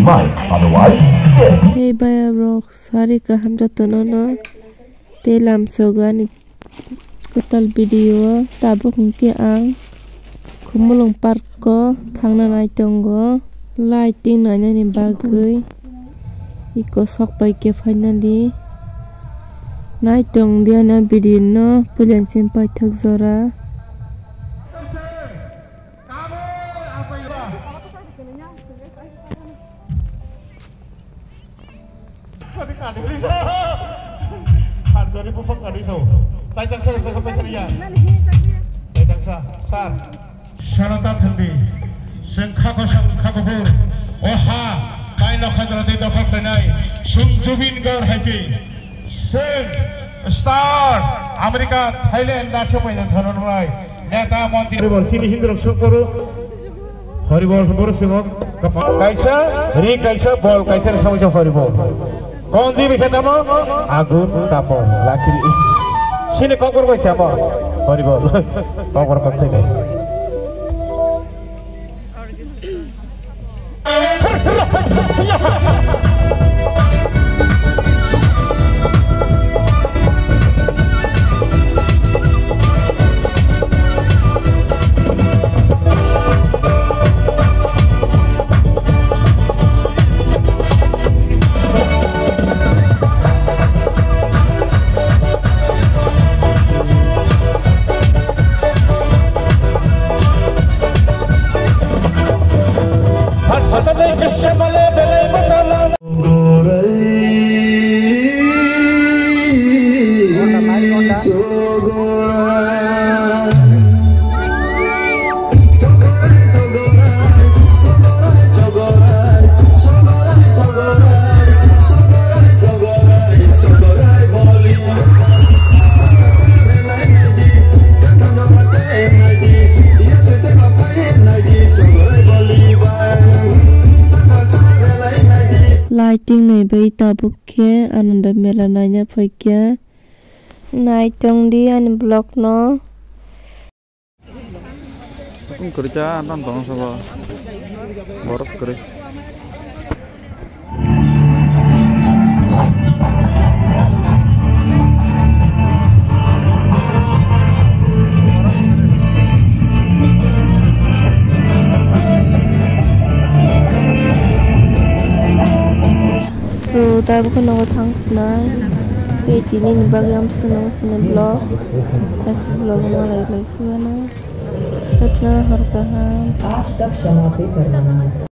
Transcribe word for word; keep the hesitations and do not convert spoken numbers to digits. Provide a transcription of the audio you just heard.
Otherwise, skip. Hey baya rok, sari kaham jotono no. Tei lamsogo ani kwtal video o. Tabuk hwnkhe ang Khumulwng park o thangna nai tongo, lighting nainani bagwi. Iko sok pai khe finally nai tong di ano video no puila simi paithak jora. Kani kani ri sa. Hanjani bupang kani sa. Taijak sa, taijak sa, taijak sa. Taijak sa, sir. Sanata thangdi. Sengkha kosong, kha kuphur. Oha, kaino khajra tei dokhal khainai. Sung Jubin Gaur hai se. Sen, star, America, Thailand, nacho paina thanonai. Neta, montri, Horibol, sini Hindu rok sok koro. Horibol, boro singok, kapa-, kaisa, ri kaisa, bol kaisa, ri samui sa Horibol. Konji bikhe tamo, agun tapo, lakiri. Sini kokor bai samo, Horibol. Kokor kok thai. Lighting nai bai tabuk khe Ananda Mela naina phaikha. Nai tongdi ani vlog no. Ang kwrwi ta, ang tong sabo. Borok kwrwi. So, tabuk nogo thang sinai. Tei tini ni bagwi ang swnam swnam vlog. Next vlog ma lai lai phiyano. Jotno hor kaham. आज तक क्षमा भी करना।